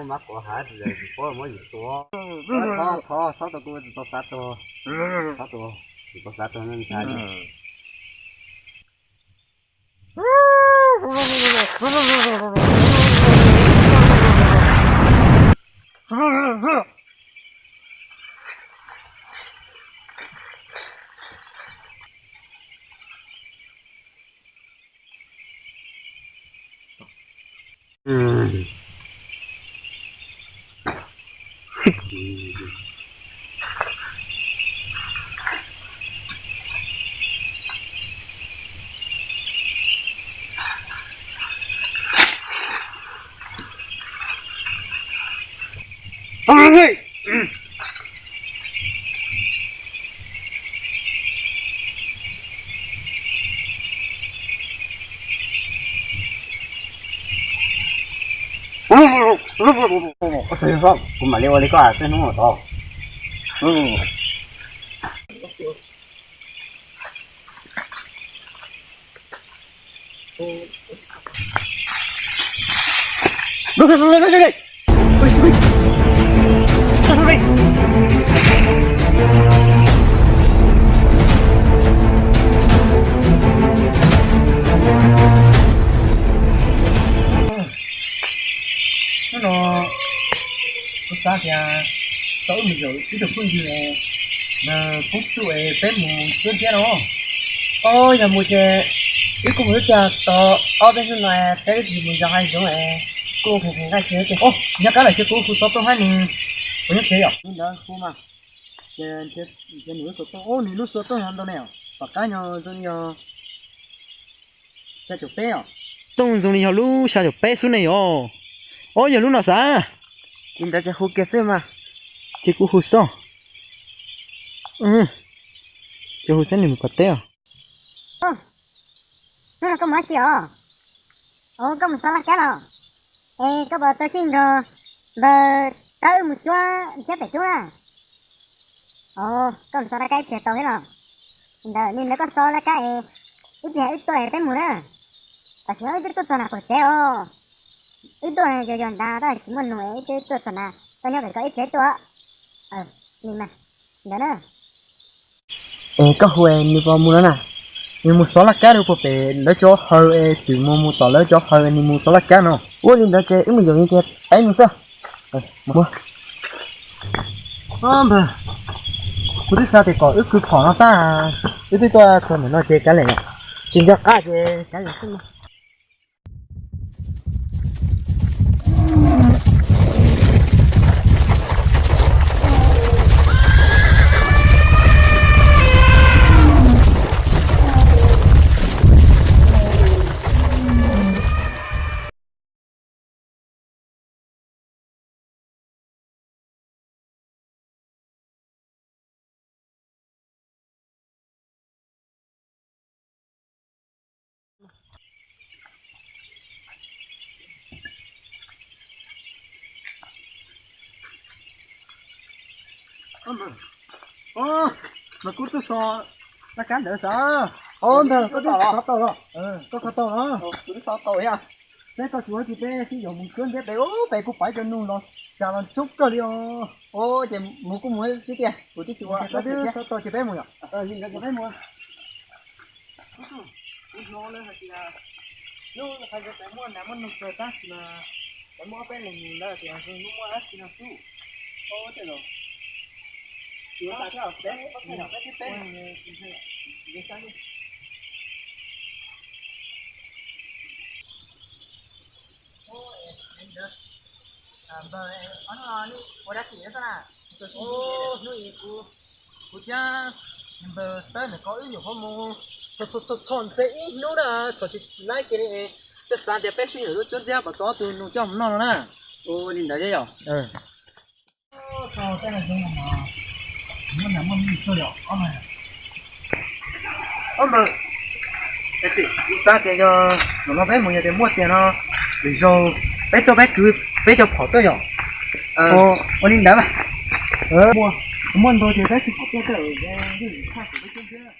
Mab quav hav tsis paub muab yus tua. Thov, thov, thov tau kuv tsis tau xav tuag. Thov tus, tsis tau xav tuag no ntshai. Kuv mam li ua li koj hais xwb hnub no tod. Hnub no kuv xav tias tau wb mus zaum ib tug phooj ywg es nws pub txuj es peb mus cuab ntxiab no. Os, yog mus ces wb kuj mus ib pliag tau ob peb hnub no peb twb tsis mus yos hav zoov es kuj mus nqaij tsev ces. Os, nyob qab lawm ces kuv hu xov tooj hab nws puas nyob tsev yom. Li ntawd hu mas, ces nws lub xov tooj, nws lub xov tooj yog ntau ne, tom qab yog zoo li yog xya caum peb os. Tooj zoo li yog lub xya caum peb xwb ne yom. Os, yog lub no xav. Li ntawd ces hu kiag xwb mas. Ces kuv hu xwb. Ces hu xwb nws mus kom teb os. Hnub no koj mus dab tsi os? Os, koj mus xov laj kab los? Es koj puas tau sib nrog npawg Tawb mus cuab ntxiab pem tub na? Os, koj mus xov laj kab ib pliag tau thiab los? Ntawd li ntawd koj xov laj kab es ib pliag wb tuaj es peb mus na. Tam sim no wb twb tuaj txog nram qaum tsev os. Wb tuaj yos yos nrad tab sis tsis muaj nus es wb twb tuaj txog nrad, koj nyob pem ko ib pliag wb tuaj. Li mas, ntawd na. Es koj hu nws puas mus no na? Nws mus xov laj kab rau puag pem lawv cov haw es twb mus mus tom lawv cov haw es nws mus xov laj kab no. Ua li ntawd ces wb mus zaum li ces peb mus xwb. Npawg, kuv twb xav tias kom wb kwv phom no tag, wb twb tuaj txog ntawm no ces kav liam, tsis nco qab ces kav liam xwb. Mas kuv twb xov laj kab ntawd xav. Os, ntawd koj twb xov tau los? Koj xov tau los? Kuv twb xov tau thiab. Peb tau tsis ua tsis peb sib yaum mus cuab ntxiab pem ub pem kuv pom ib co nus los cas los coob kawg li os. Os, ces mus kuj mus xwb tiag, kuv twb tsis ua. Koj twb xov tau ces peb mus yom. Li ntawd ces peb mus. Kuv hnov lawv hais tias hnub hais tias muaj nas muaj noog kawg tab sis mas lawv muaj ob peb leeg mus lawv tias zoo muaj dab tsi no xwb. Os, tej zaum yuav tas thiab peb, peb twb peb. Npawg, ob hnub no nej ua dab tsi xwb na? Hnub ib kuv, kuv thiab npawg Tawb ntawm ko wb nyuam qhuav mus txhos txhos ntse ib hnub na, txhos tsis laib kiag li. Twb xav tias peb sib yaum tuaj cuab ntxiab pom tau ob tug nus coj mus noj no na. Ua li ntawd thiab yom. Ob npawg, kuv xav tias yog zaum no peb mus yog tias muaj tias no, lwm zaug peb tuaj peb kwv peb cov phom tuaj yom. Ua li ntawd mas. Muaj ntau tias peb kwv phom tuaj tej, yeej tshaj kuv peb cuab ntxiab.